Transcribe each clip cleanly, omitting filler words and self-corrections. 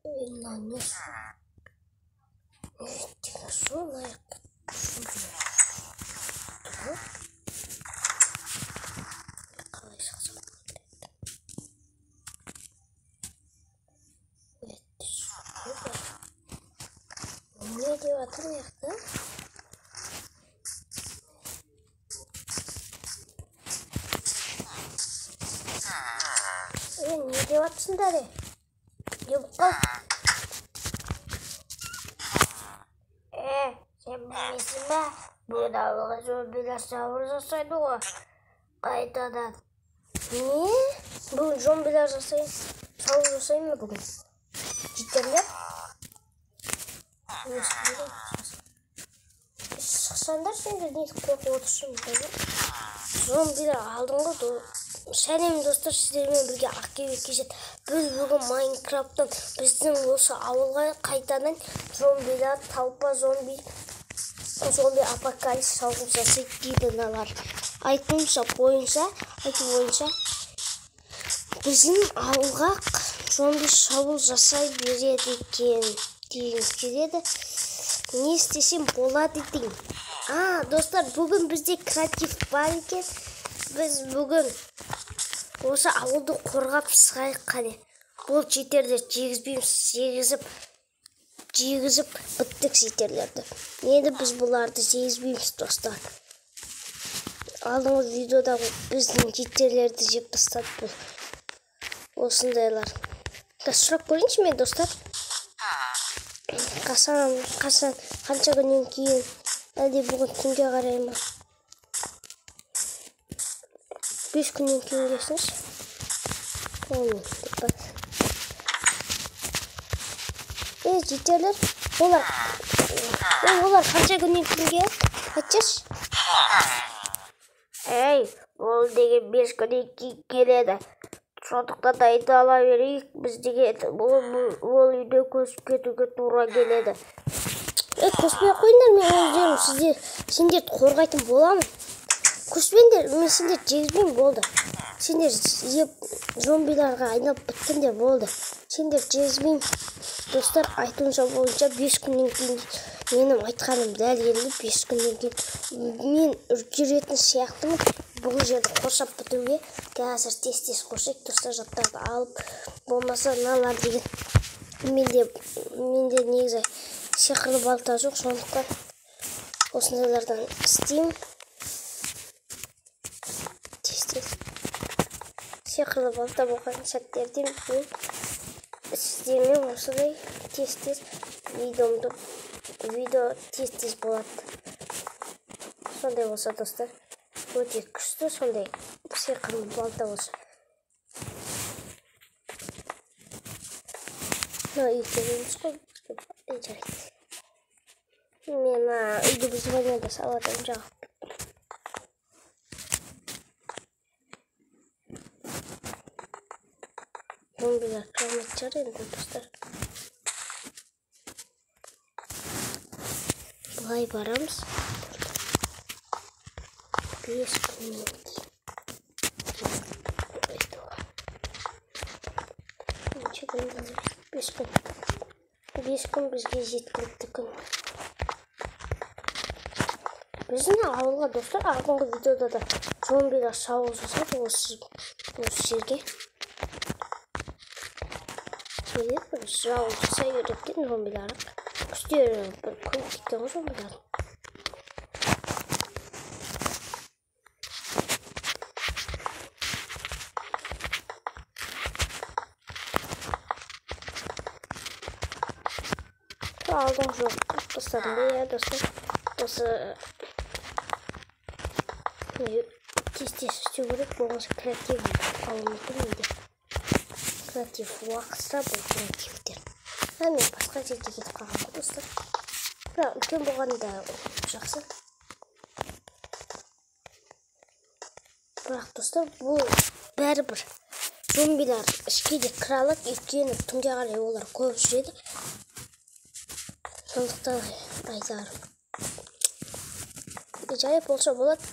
Мынау не су? Не деген су? Мына жақта су тұр. Қалай шықсам болады? Не деп жатыр мына жақта? Не деп жатсыңдар? Не болып қалды? Сен білмейсің бе? Бүгін ауылға зомбилер шабуыл жасайды ғой. Қайтадан. Не? Бүгін зомбилер шабуыл жасай ма бүгін? Жительдер? Шықсаңдар сендер не қорқып отырсың? Зомбилер алдыңғы. Сәлем достар, сіздермен бірге Ақкебек KZ. Біз бүгін Майнкрафттан біздің осы ауылға қайтадан зомбилер, толпа зомби, зомби апокалипсис шабуыл жасайды дейді мыналар. Айтуынша бойынша біздің ауылға зомби шабуыл жасай береді екен деген келеді. Не істесем болады деймін. Достар, бүгін бізде креатив бар екен. Біз бүгін осы ауылды қорғап шығайық қане. Бұл жетерді жегізбейміз, жегізіп біттік жетерлерді. Енді біз бұларды жегізбейміз, достар. Алдыңғы видеода біздің жетерлерді жеп тастады бұл. Осындайлар. Сұрап көрейінші мен, достар. Қашан, қанша күннен кейін, әлде бүгін түнге қарай ма? 5 күннен кейін келсінші. Жетерлер, олар қанша күннен кейін келеді? Айтшы. Ей, ол деген 5 күннен кейін келеді. Сондықтан дайындала берейік, біз деген ол үйде көшіп кетуге тура келеді. Көшпей қойыңдар, мен өздерім сендерді қорғайтын боламын. Көшпеңдер, мен сендерді жегізбеймін, болды. Сендер жеп зомбиларға айналып біттіңдер, болды. Сендер жегізбеймін. Достар, айтуынша бойынша 5 күннен кейін менің айтқаным дәл келді. 5 күннен кейін мен үлгеретін сияқтымын бұл жерді қоршап бітуге. Қазір тез-тез қоршайық, достар, заттарды алып, болмаса мыналар деген менде негізі сиқырлы балта жоқ, сондықтан осындайлардан істеймін. Сиқырлы балта болған сәттерде мен сіздермен осындай тез-тез видео тез-тез болады. Сондай болса, достар, өте күшті сондай сиқырлы балта болса. Мына үй керек емес қой, жарайды. Мен үйді бұзғаннан да саладым жағып. Зомбилер кіре алмайтын шығар енді, достар. Былай барамыз. 5 күннен кейін. 5 күн. 5 күн бізге жеткілікті күн. Біздің ауылға, достар, алдыңғы видеода да зомбилер шабуыл жасады осы жерге. Шабуыл жасай береді екен зомбилар. Күштері бір көп кеткен ғой зомбилардың. Алдыңғы жоқ қырып тастадым ғой, иә, достар. Осы тез-тез істеу керек, болмаса креатив алуы мүмкін менде. Креатив уақытша бұл креативтер. Мен басқа жерге кетіп қалған ғой, достар. Бірақ үлкен болғанда жақсы. Бірақ, достар, бұл бәрібір зомбилар ішке де кіре алады, өйткені түнге қарай олар көп жүреді. Сондықтан айтарым. Жай болса болады.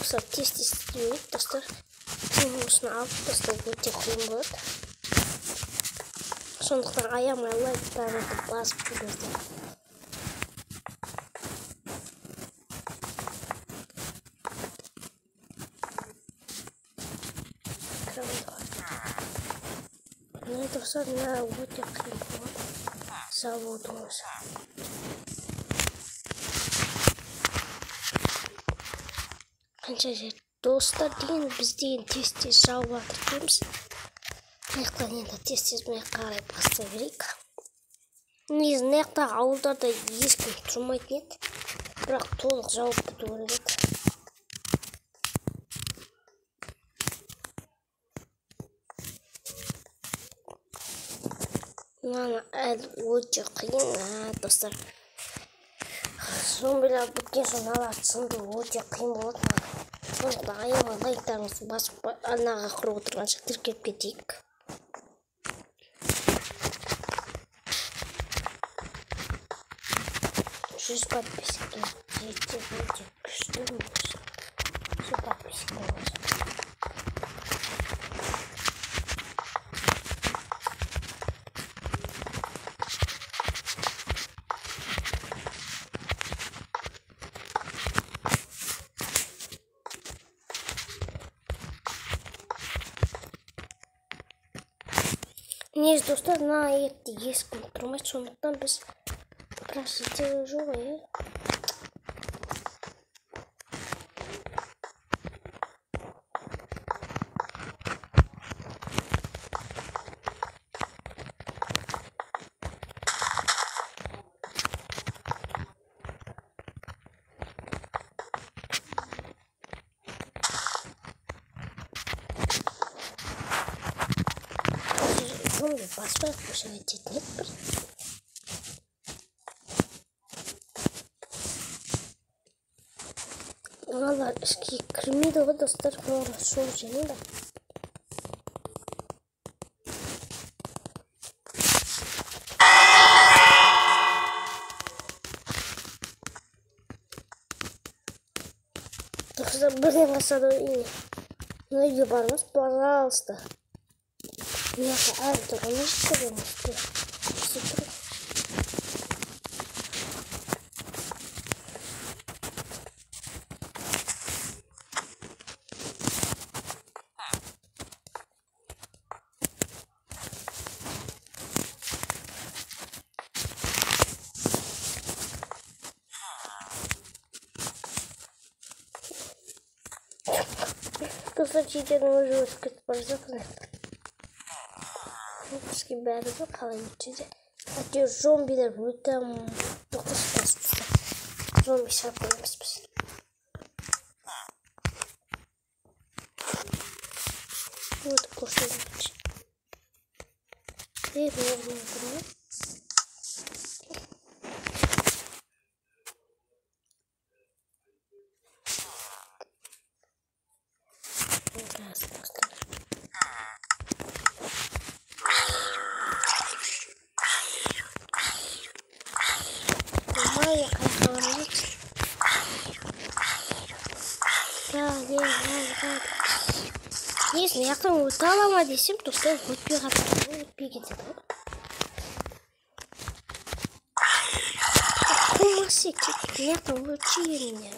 Осылар тез-тез істей достар. Осыны алып тастау өте қиын болады. Сондықтан аямай лайктарыңызды басып жүріңіздер. Міне достар, мына өте қиын болады. Заводың өзі. Қанша жер достар деген біз деген тез-тез жауып жатыр екенбіз. Мына жақтан енді тез-тез мына жаққа қарай бастай берейік. Негізі мына жақтағы ауылдарда ешкім тұрмайтын еді, бірақ толық жауып біту керек еді. Мынаны әлі өте қиын, достар. Зомбилар біткен соң мыналарды сындыру өте қиын болады маған. Сондықтан аямай лайктарыңызды басып арнаға кіріп отырғанша тіркеліп кетейік. 100 подписчикке жетсе өте күшті болсын. 100 подписчик болсын. Негізі достар, мына етті ешкім тұрмайды, сондықтан біз бірақ жетегі жоқ, е. Зомби баспай қойса кететін еді бір. Мыналар ішке кірмейді ғой достар, мыналар сол және де. Достар, бірден қашады ғой. Мына үйге барыңыз, пожалуйста. Мына жақта әлі тұрған емес, тұр. Достар, читердің өзі өтіп кетіп бара жатыр. Бізге бәрібір қалай өтсе де. Әйтеуір зомбилер өте тоқтаспас бізді. Зомби шығарып қоямыз біз. Өтіп көрсетемін. Негізі мына жақтан өте ала ма десем, достар, өтпей қалды, өтпей кетеді ғой. Қумасы мына жақтан өтші енді.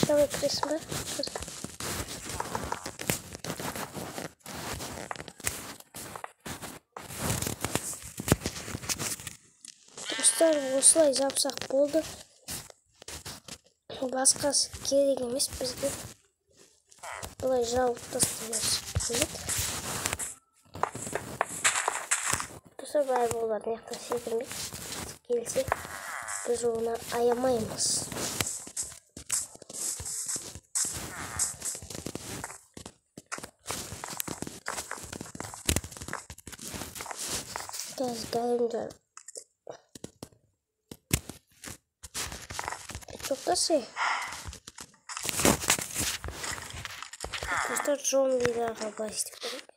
Давай кіресің ба? Достар, осылай жапсақ болды. Басқасы керек емес бізге. Былай жауып тастай берсек болады. Достар, бәрі олар мына жақтан секірмейді. Келсе, біз оны аямаймыз. Біз големдер. Тоқтасы. Достар, зомбиларға былай істеп көрейік.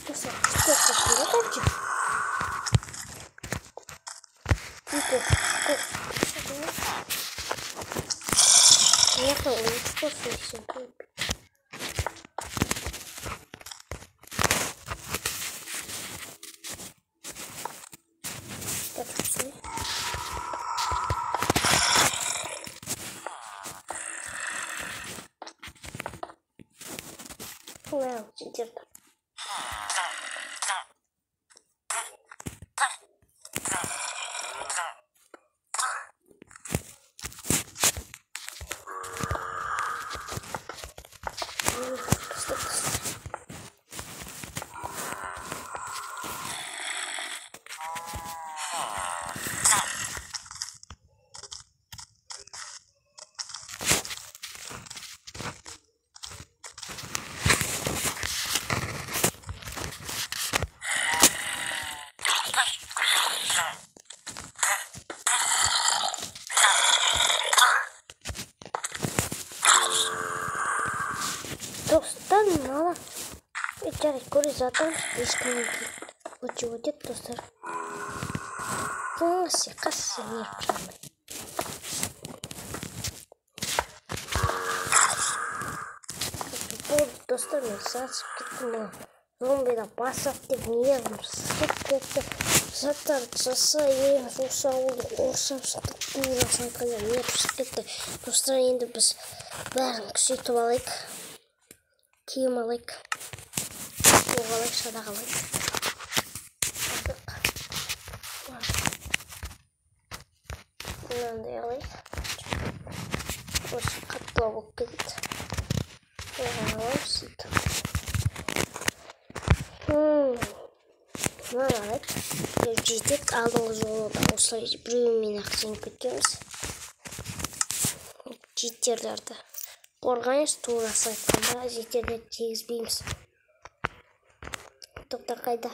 Достар, күшті Достар, мынала жарайды, көре жатырмыз. Ешкімнен кейін өте өтеді, достар. Қасы нерв жармай. Болды, достар, мен сасып кеттім. Зомбиді басақ деп нервім сып кетті. Заттарды жасай, осы ауылды қоршап шықтық. Турасын айтқанда нерв шығып кетті. Достар, енді біз бәрін күшейтіп алайық. Киім алайық, оқ алайық, шадақ алайық. Алдық. Мынандай алайық. Осы қаттылау болып кетеді. Оған аламыз сөйтіп. Мынаны алайық. Жетеді. Алдыңғы жолы да осылай біреумен-ақ жеңіп кеткенбіз. Жетерлерді қорғаймыз, турасын айтқанда жетерді тегізбейміз. Тоқта, қайда?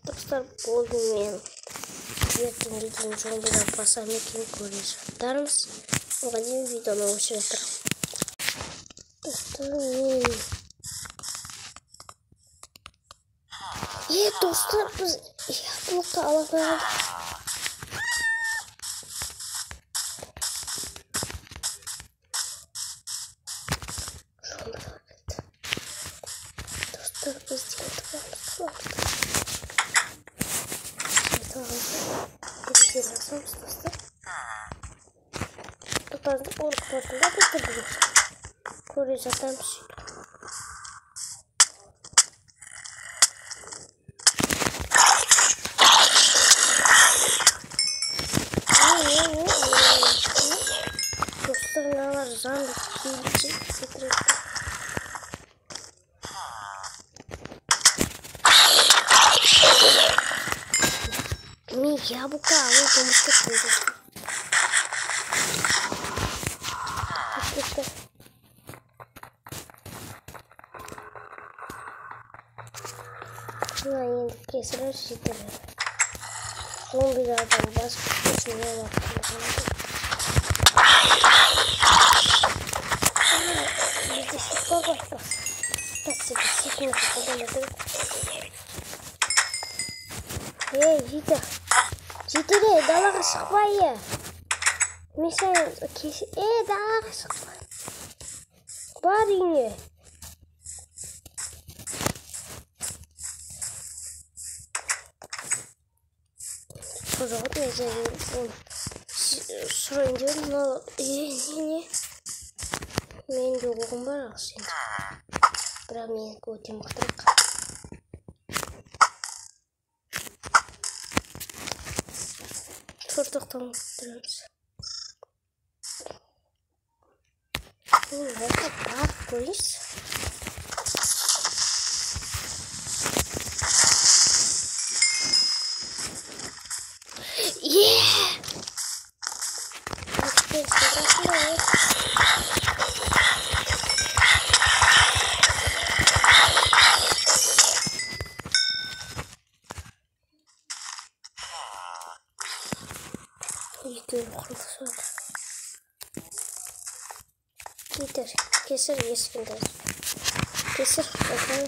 Достар, болды, мен ертеңге дейін зомбиді басам екен, көре жатармыз. Оған дейін видеоны өшіре тұрамын. Достар, мен достар, біз яблоко ала алмай қалдық. Зомбилар кетті. Достар, біз деген тұрамыз. Достар, ұрып тұрсында бізді бүгін көре жатамыз. Достар, мыналар зомби келіп кетіреді. Мен яблоко алуды ұмытып кеттім. Кетті. Мына енді кесірі жетеді. Зомбилардан басып кетсін, Ей, жеті. Жетеде, далаға шықпай. Мен сен далаға шықпай. Бар үйіңе. Жоқ, мен сұрайын деп едім, мынау не? Менің де оғым бар, ал сенде. Бірақ менікі өте мықтырақ. Төрт оқтан өлтіреміз. Барып көрейінші. Екеуі қырылысып жатыр. Кетер, кесір есігін. Кесір, осылай.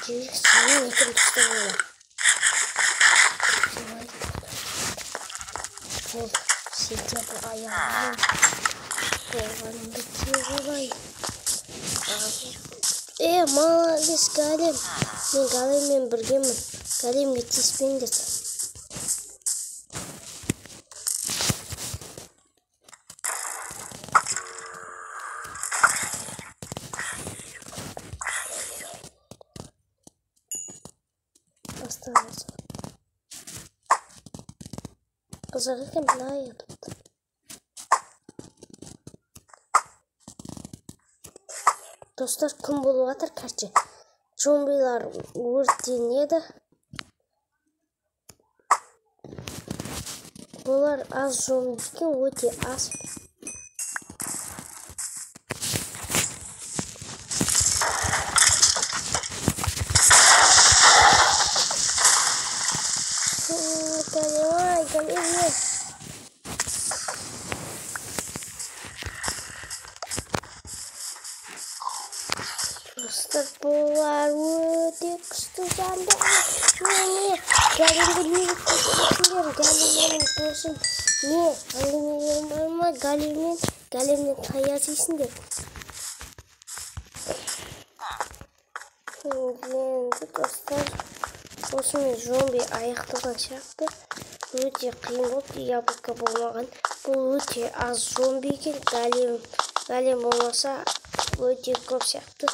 Сенің екін түсті болды. Болды, сендердің аяғыңнан болғанымды киіп алайын. Молодец, Голем. Мен Големмен біргемін. Големге тиіспеңдер. Қызық екен, былай атыпты. Достар, күн болып жатыр, короче. Зомбилар өртенеді. Бұлар аз зомби екен, өте аз. Голем. Достар, бұлар өте күшті жанды. Не, Големді неге көтересіңдер? Голем менің досым. Не, әңгімелерің бар ма? Големнен таяқ жейсіңдер. Енді достар, осымен зомби аяқталған сияқты. Өте қиын болды, яблоко болмаған. Бұл өте аз зомби екен. Голем болмаса өте көп сияқты.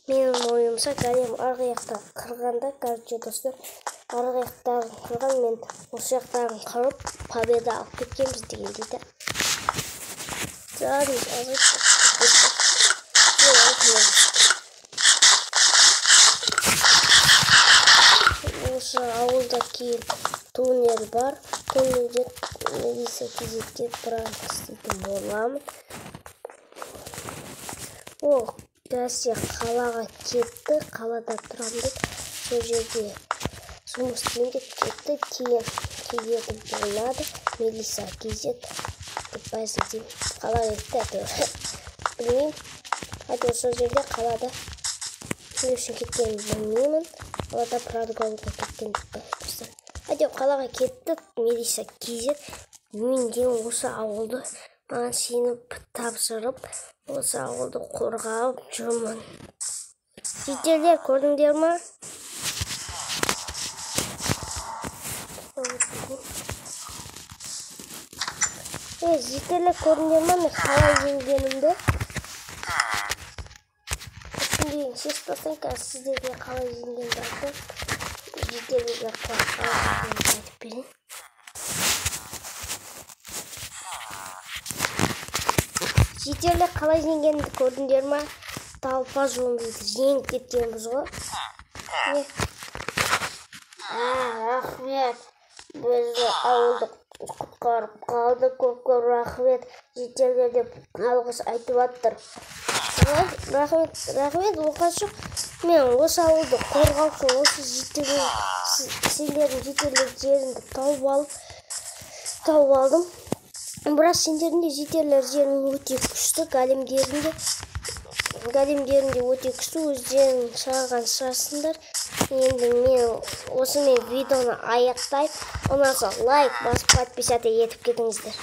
Менің ойымша, голем арғы жақтан қырғанда, короче, достар, арғы жақтарын қырған, мен осы жақтарын қырып, победа алып кеткенбіз деген дейді. Осы ауылда кейін туннель бар. Туннельде Мелиса кезекте пранк істейтін боламын. О, Гася қалаға кетті. Қалада тұрамын деп, сол жерде жұмыс істеймін деп кетті. Кейін келетін болады. Мелиса кезет деп байсың. Қалаға кетті әйтеуір. Білмеймін. Әйтеуір сол жерде қалада. Не үшін кеткенін білмеймін. Қалада пранк алуға кеткен деп достар. Әйтеуір қалаға кетті. Мелиса кезет. Мен де осы ауылды маған сеніп тапсырып, осы ауылды қорғап жүрмін. Жителдер, көрдіңдер ма? Жителдер, көрдіңдер ма мен қалай жеңгенімді? Үстіндегін шешіп тастайын, қазір сіздерге қалай жеңгенімді айтып, жителдерге қалай жеңгенімді айтып берейін. Жителдер, қалай жеңгенімді көрдіңдер ма? Толпа зомбиді жеңіп кеткенбіз ғой. Не? Рахмет. Бізді ауылды құтқарып қалды. Көп-көп рахмет. Жителдер деп алғыс айтып жатыр. Рахмет, рахмет, оқасы жоқ. Мен осы ауылды қорғау үшін осы жителдер, сендердің жителдер жеріңді тауып алдым. Бірақ сендердің де жителдер жерің өте күшті, големдерің де өте күшті, өздерің шығарған шығарсыңдар. Енді мен осымен видеоны аяқтаймын. Ұнаса лайк басып, подписаться етіп кетіңіздер.